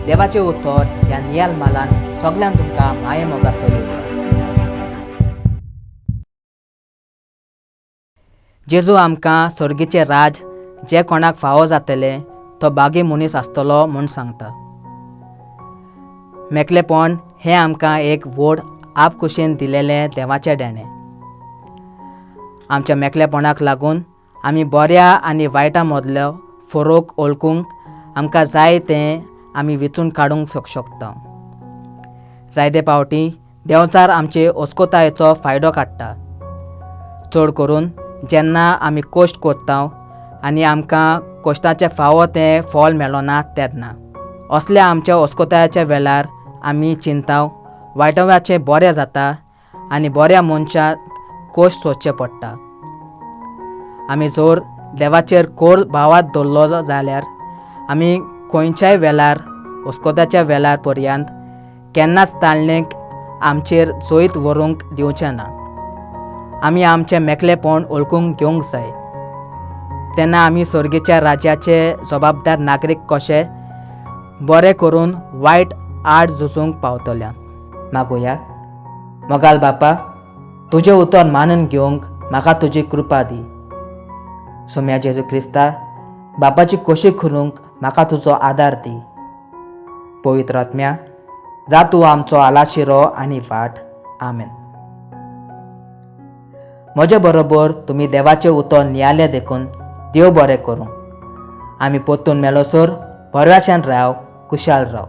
देवाचें उतर ह्या नियाल मालान सगल्यांक तुमकां मायेमोगाचो येवकार. जेजू आमकां सर्गीचें राज जें कोणाक फावो जातलें तो बागी मनीस आसतलो म्हूण सांगता. मेकळेपण हें आमकां एक व्हड आपखुशेन दिलेलें देवाचें देणें. आमच्या मेकळेपणाक लागून आमी बऱ्या आनी वायटा मदलो फरक वळखूंक आमकां जाय तें आमी विंचून काडूंक शकता. जायते फावटी देंवचार आमचे अस्कोतायेचो फायदो काडटा, चड करून जेन्ना आमी कश्ट करता आनी आमकां कश्टाचें फावो तें फल मेळना तेन्ना. असल्या आमच्या अस्कोतायेच्या वेळार आमी चिंता वायटव्याचें बरें जाता आनी बऱ्या मनशाक कश्ट सोदचें पडटा. आमी जर देवाचेर खोल भावात दवरलो जाल्यार आमी खंयच्याय वेळार अस्कोताच्या वेळार पर्यंत केन्नाच ताळणेक आमचेर जैत व्हरूंक दिवचें ना. आमी आमचें मेकळेपण वळखूंक घेवंक जाय, तेन्ना आमी सर्गीच्या राज्याचे जबाबदार नागरीक कशे बरें करून वायट आड झुजूंक पावतल्या. मागुया. मोगाल बापा, तुजें उतर मानून घेवंक म्हाका तुजी कृपा दी. सोम्या जेजू क्रिस्ता, बापाची खोशी करूंक म्हाका तुजो आदार दी. पवित्र आत्म्या, जा तूं आमचो आलाशिरो आनी वाट. आमेन. म्हजे बरोबर तुमी देवाचें उतर नियाळ्ळें देखून देव बरें करूं. आमी परतून मेळसर बऱ्याच्यान राव, कुशाल राव.